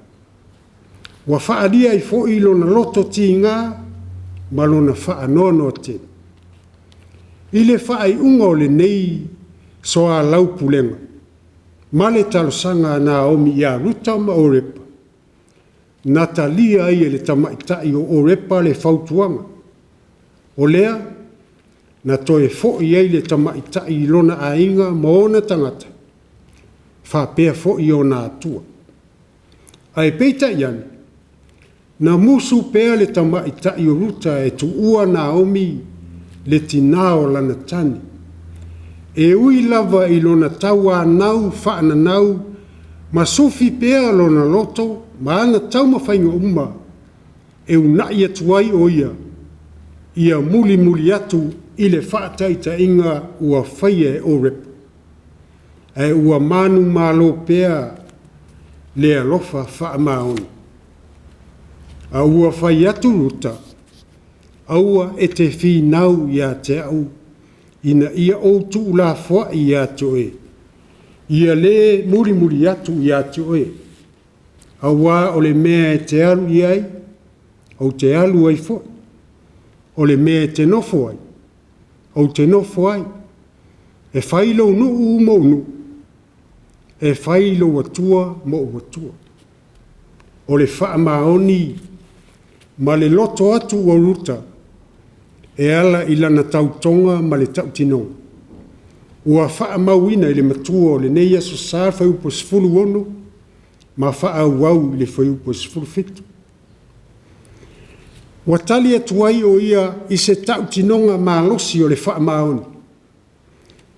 Ua faaalia ai foi lona loto tiga ma lona faanoanoa tele. I le faaiuga o lenei soalaupulega ma le talosaga a Naomi ia Ruta ma Orepa, na talia ai e le tamaitai o Orepa le fautuaga. O lea na toe foi ai le tamaitai i lona aiga ma ona tagata, faapea foi ona atua. Ae peitai ane, na musu pea le tamaitai o Ruta e tuua Naomi le tinā o lana tane. E ui lava i lona tauanau faananau ma sufi pea lona loto ma ana taumafaiga uma e uunai atu ai o ia, ia mulimuli atu i le faataitaiga ua faia e Orepa, ae ua manumalo pea le alofa faamaoni. A ua fai atu Ruta, “Aua e te finau ia te au ina ia ou tuulafoai ia te oe, ia le mulimuli atu ia te oe, aua o le mea e te alu i ai, ou te alu ai foi, o le mea e te nofo ai, ou te nofo ai. E fai lou nuu mou nuu, e fai lou Atua mou Atua.” O le faamaoni ma le loto atu o Ruta e ala i lana tautoga ma le tautinoga ua faamauina i le matua o lenei Aso Sa fuaiupu 16 ma faaauau i le fuaiupu 17. Ua tali atu ai o ia i se tautinoga malosi o le faamaoni.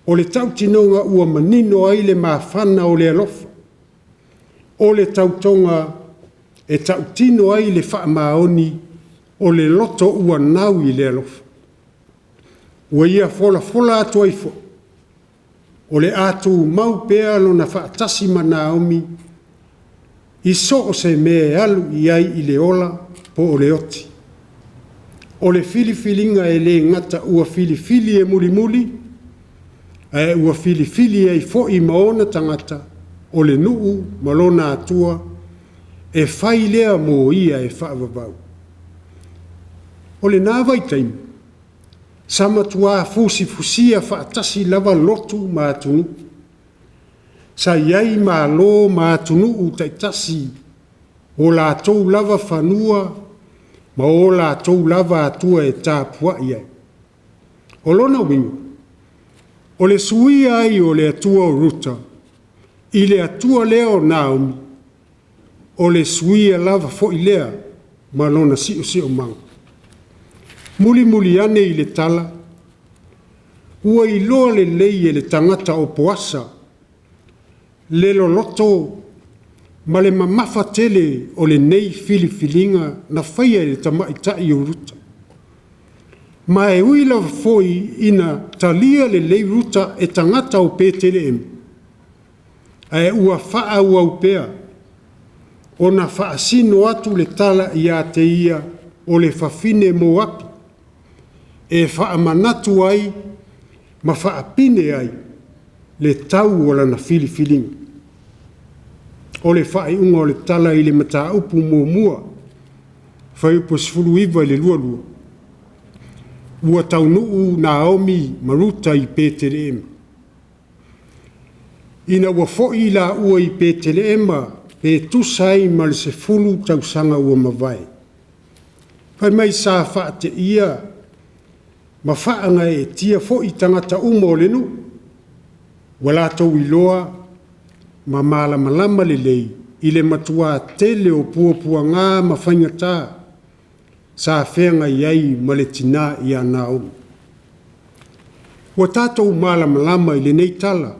O le tautinoga ua manino ai le mafana o le alofa. O le tautoga e tautino ai le faamaoni o le loto ua nau i le alofa. Ua ia folafola atu ai foi, o le a tumau pea lona faatasi ma Naomi i so o se mea e alu i ai i le ola po o le oti. O le filifiliga e le gata ua filifili e mulimuli, ae ua filifili ai foi ma ona tagata, o le nuu ma lona Atua, e fai lea mo ia e faavavau. O lena vaitaimi, sa matua fusifusia faatasi lava lotu ma atunuu. Sa i ai Malo ma atunuu taitasi o latou lava fanua ma o latou lava atua e tapuai ai. O lona uiga, o le suia ai o le Atua o Ruta i le Atua lea o Naomi, o le suia lava foi lea ma lona siosiomaga. Mulimuli ane i le tala, ua iloa lelei e le tagata o Poasa le loloto ma le mamafa tele o lenei filifiliga na faia e le tamaitai o Ruta. Ma e ui lava foi ina talia lelei Ruta e tagata o Peteleema, ae ua faaauau pea ona faasino atu le tala ia te ia o le fafine Moapi e faamanatu ai ma faapine ai le tau o lana filifiliga. O le faaiuga o le tala i le mataupu muamua, fuaiupu 19 i le 22, ua taunuu Naomi ma Ruta i Peteleema. Ina ua foi laua i Peteleema pe tusa ai ma le 10 tausaga ua mavae, fai mai sa faateia ma faagaeetia foi tagata uma o le nuu, ua latou iloa ma malamalama lelei i le matua tele o puapuaga ma faigata sa feagai ai ma le tina ia Naomi. Ua tatou malamalama i lenei tala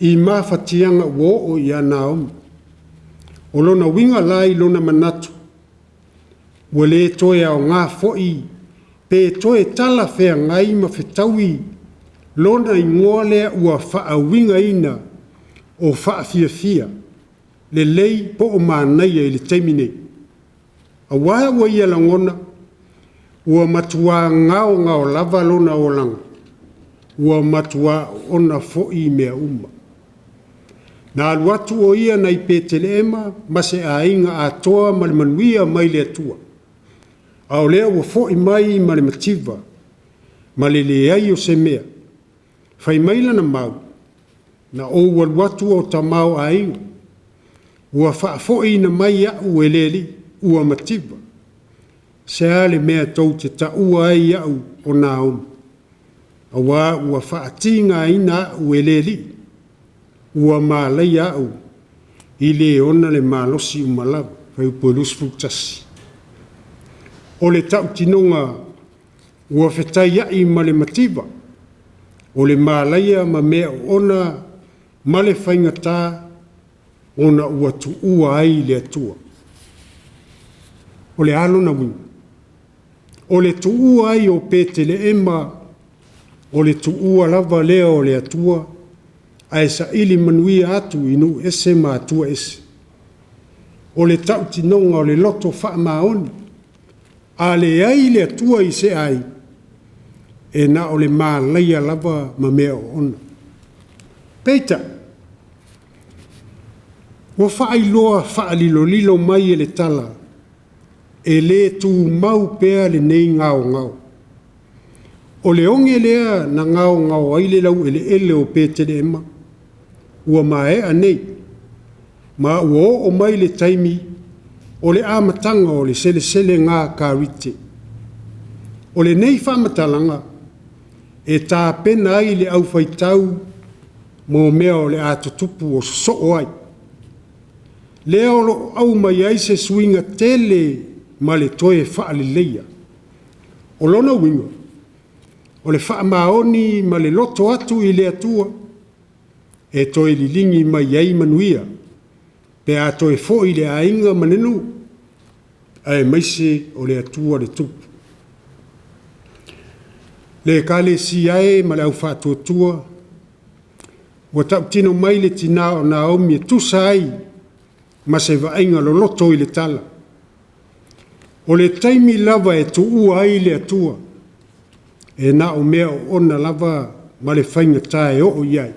i mafatiaga ua oo ia Naomi. O lona uiga la i lona manatu, ua le toe aoga foi pe toe talafeagai ma fetaui lona igoa lea ua faauigaina o Faafiafia, Lelei po o Manaia i le taimi nei, aua ua ia lagona, ua matua gaogao lava lona olaga, ua matua oona foi mea uma. Na alu atu o ia nai Peteleema ma se aiga atoa ma le manuia mai le Atua, a o lea ua foi mai ma le mativa ma le leai o se mea. Fai mai lana mau, “Na ou alu atu o tamaoaiga, ua faafoiina mai au e le Alii ua mativa. Se a le mea tou te taua ai au o Naomi, aua ua faatigaina au e le Alii, ua malaia au i le ona le malosi uma lava.” Fuaiupu 21. O le tautinoga Ua fetaiai ma le mativa, o le malaia ma mea oona ma le faigata ona ua tuua ai le Atua. O le a lona uiga? O le tuua ai o Petelehema, o le tuua lava lea o le Atua, ae saili manuia atu i nuu ese ma atua ese. O le tautinoga o le loto faamaoni. A leai le Atua i se aiga, e na o le malaia lava ma mea oona. Peitai, ua faailoa faalilolilo mai e le tala, e le tumau pea lenei gaogao. O le oge lea na gaogao ai le laueleele o Petelehema ua maea nei, ma ua oo mai le taimi o le amataga o le seleselega karite. O lenei faamatalaga, e tapena ai le aufaitau mo mea o le a tutupu o sosoo ai. Lea o lo o aumai ai se suiga tele ma le toe faaleleia. O lona uiga, o le faamaoni ma le loto atu i le Atua e toe liligi mai ai manuia pe a toe foi le aiga ma le nuu, aemaise o le Atua le Tupu. Le Ekalesia e ma le au faatuatua, ua tautino mai le tina o Naomi e tusa ai ma se vaaiga loloto i le tala. O le taimi lava e tuua ai le Atua, e na o mea oona lava ma le faigata e oo i ai.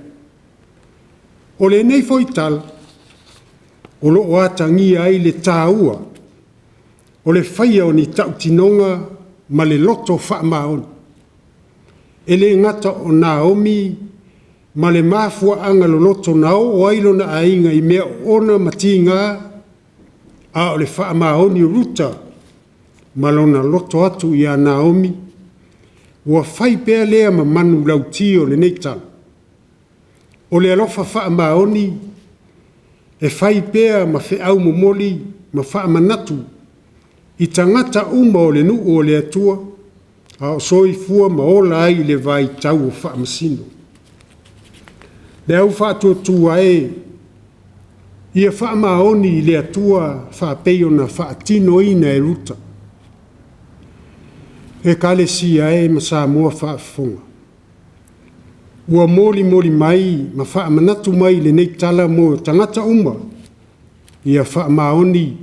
O lenei foi tala, o lo o atagia ai le taua o le faia o ni tautinoga ma le loto faamaoni. E le gata o Naomi ma le mafuaaga loloto na oo ai lona aiga i mea oona ma tiga, a o le faamaoni o Ruta ma lona loto atu ia Naomi, ua fai pea lea ma manulauti o lenei tala. O le alofa faamaoni e fai pea ma feau momoli ma faamanatu i tagata uma o le nuu o le Atua a o soifua ma ola ai i le vaitau o faamasino. Le au faatuatua e, ia faamaoni i le Atua faapei ona faatinoina e Ruta. Ekalesia e ma Samoa faafofoga, ua molimoli mai ma faamanatu mai lenei tala mo tagata uma ia faamaoni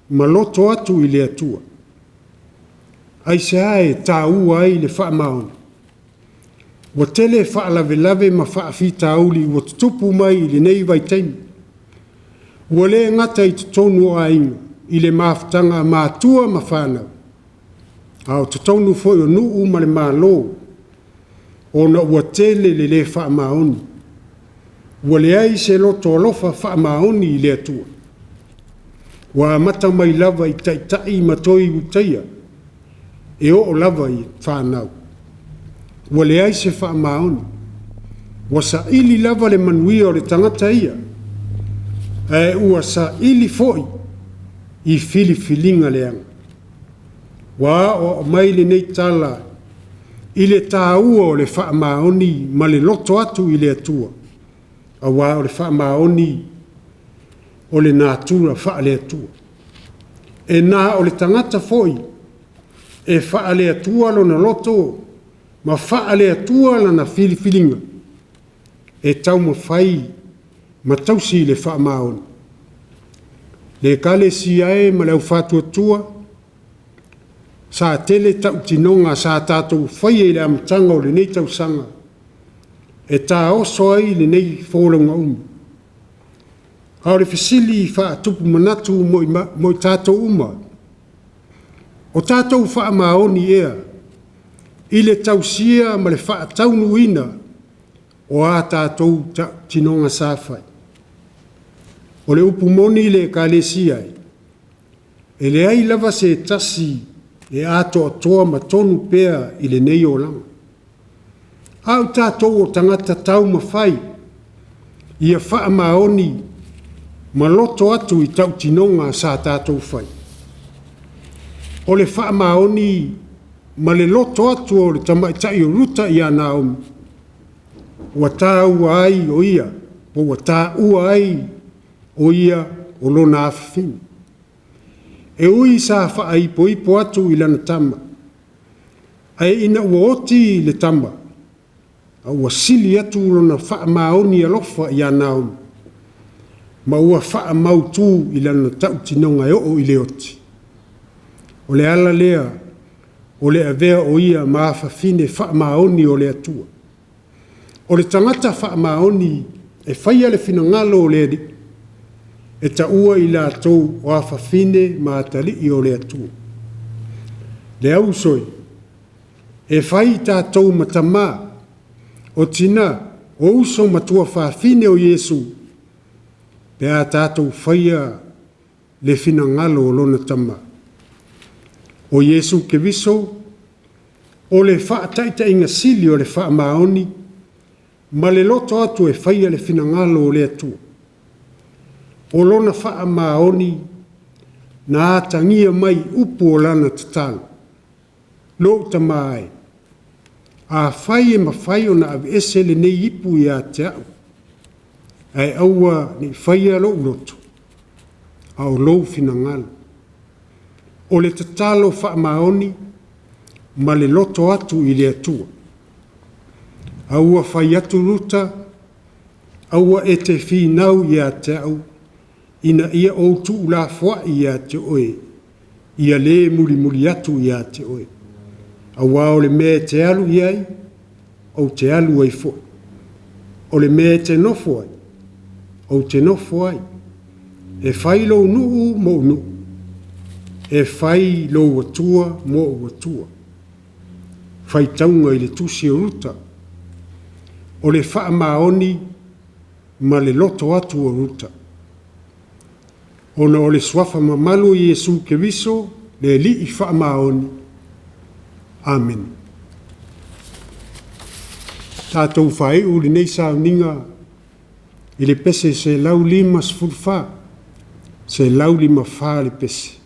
ma loto atu i le Atua. Aisea e taua ai le faamaoni? Ua tele faalavelave ma faafitauli ua tutupu mai i lenei vaitaimi. Ua le gata i totonu o aiga i le mafutaga a matua ma fanau, a o totonu foi o nuu ma le Malo, ona ua tele le le faamaoni. Ua leai se loto alofa faamaoni i le Atua. Ua amata mai lava i taitai ma toe Ulutaia e oo lava i fanau. Ua leai se faamaoni. Ua saili lava le manuia o le tagata ia, ae ua saili foi i filifiliga leaga. Ua aoao mai lenei tala i le taua o le faamaoni ma le loto atu i le Atua, aua o le faamaoni o le natura faale-Atua. E na o le tagata foi e faale-Atua lona loto ma faale-Atua lana filifiliga e taumafai ma tausi le faamaoni. Le Ekalesia e ma le au faatuatua, sa tele tautinoga sa tatou faia i le amataga o lenei tausaga e taoso ai lenei folauga umi. A o le fesili faatupu manatu mo i tatou uma, o tatou faamaoni ea i le tausia ma le faataunuuina o a tatou tautinoga sa fai? O le upu moni le Ekalesia e, e leai lava se tasi e atoatoa ma tonu pea i lenei olaga. A o tatou o tagata taumafai ia faamaoni ma loto atu i tautinoga sa tatou fai. O le faamaoni ma le loto atu o le tamaitai o Ruta ia Naomi, ua taua ai o ia, po ua taua ai o ia o lona afafine. E ui sa faaipoipo atu i lana tama, ae ina ua oti le tama, a ua sili atu lona faamaoni alofa ia Naomi, ma ua faamautu i lana tautinoga e oo i le oti. O le ala lea o le avea o ia ma afafine faamaoni o le Atua. O le tagata faamaoni e faia le finagalo o le Alii, e taua i latou o afafine ma atalii o le Atua. Le auuso e, e fai tatou ma tama, o tina, o uso ma tuafafine o Iesu, pe a tatou faia le finagalo o lona Tama. O Iesu Keriso o le faataitaiga sili o le faamaoni ma le loto atu e faia le finagalo o le Atua. O lona faamaoni na atagia mai i upu o lana tatalo, “Lou Tama e, afai e mafai ona aveese lenei ipu ia te au, ae aua ne i faia lou loto, a o lou finagalo.” O le tatalo faamaoni ma le loto atu i le Atua. A ua fai atu Ruta, “Aua e te finau ia te au ina ia ou tuulafoai ia te oe, ia le mulimuli atu ia te oe. Aua o le mea e te alu i ai, ou te alu ai foi. O le mea e te nofo ai, ou te nofo ai. E fai lou nuu mou nuu, e fai lou Atua ma ou Atua.” Faitauga i le Tusi o Ruta. O le faamaoni ma le loto atu o Ruta. Ona o le suafa mamalu o Iesu Keriso le Alii faamaoni. Amene. Tatou faaiu lenei sauniga i le pese 154, 154 le pese.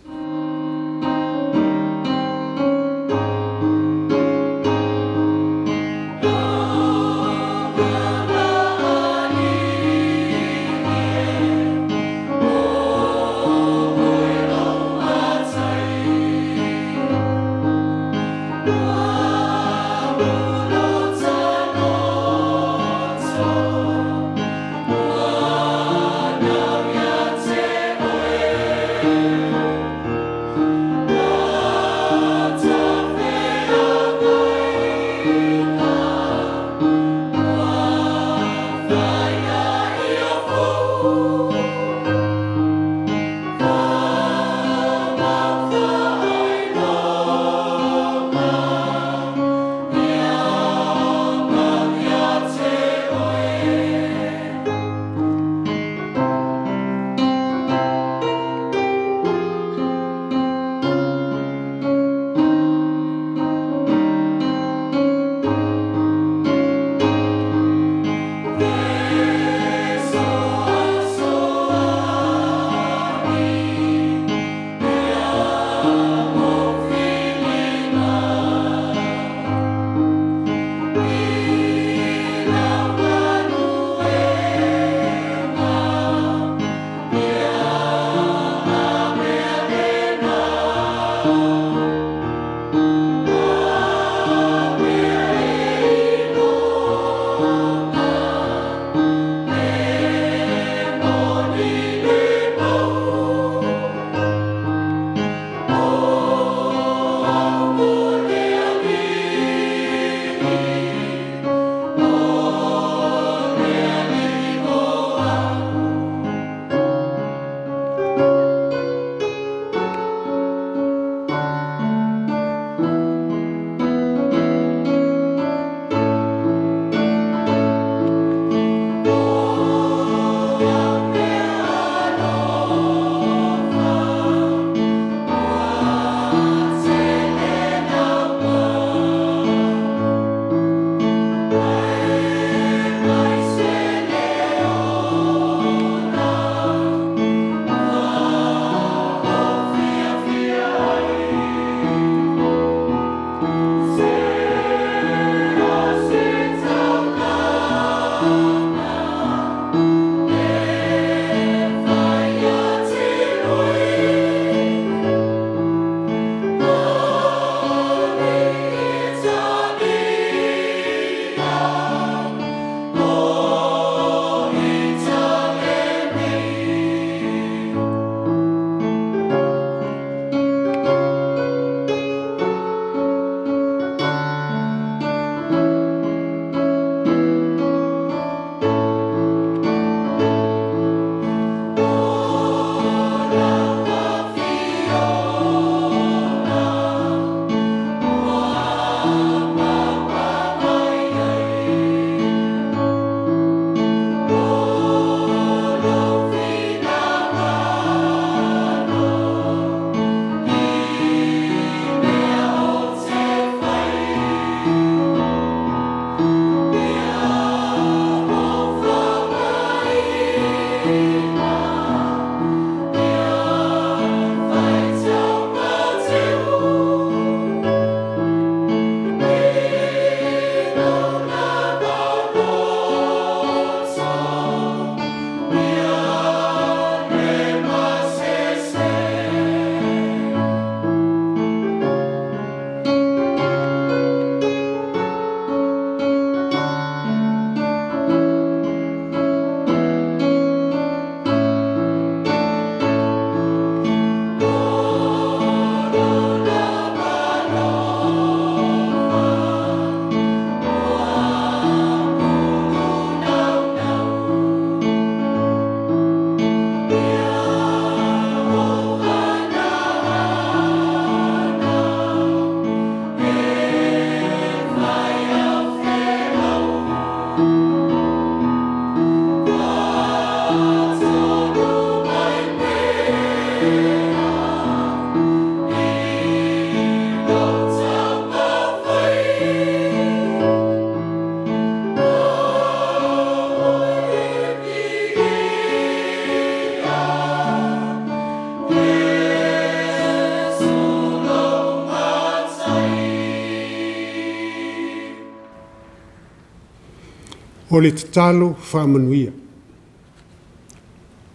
O le tatalo faamanuia.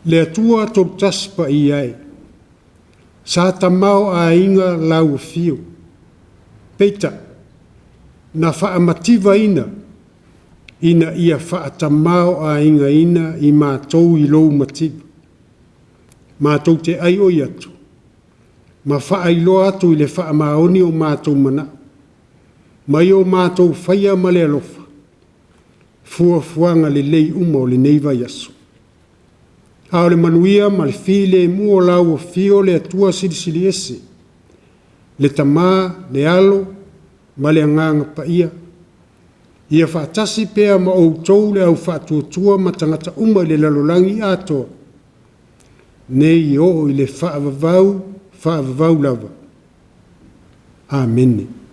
Le Atua Tolutasi Paia e, sa tamaoaiga lau afio, peitai, na faamativaina ina ia faatamaoaigaina i matou i lou mativa. Matou te aioi atu ma faailoa atu i le faamaoni o matou manao ma i o matou faia ma le alofa fuafuaga lelei uma o lenei vaiaso. A o le manuia ma le filemu o lau afio le Atua Silisili Ese, le Tama, le Alo ma le Agaga Paia, ia faatasi pea ma outou le au faatuatua ma tagata uma i le lalolagi atoa, nei oo i le faavavau, faavavau lava. Amene.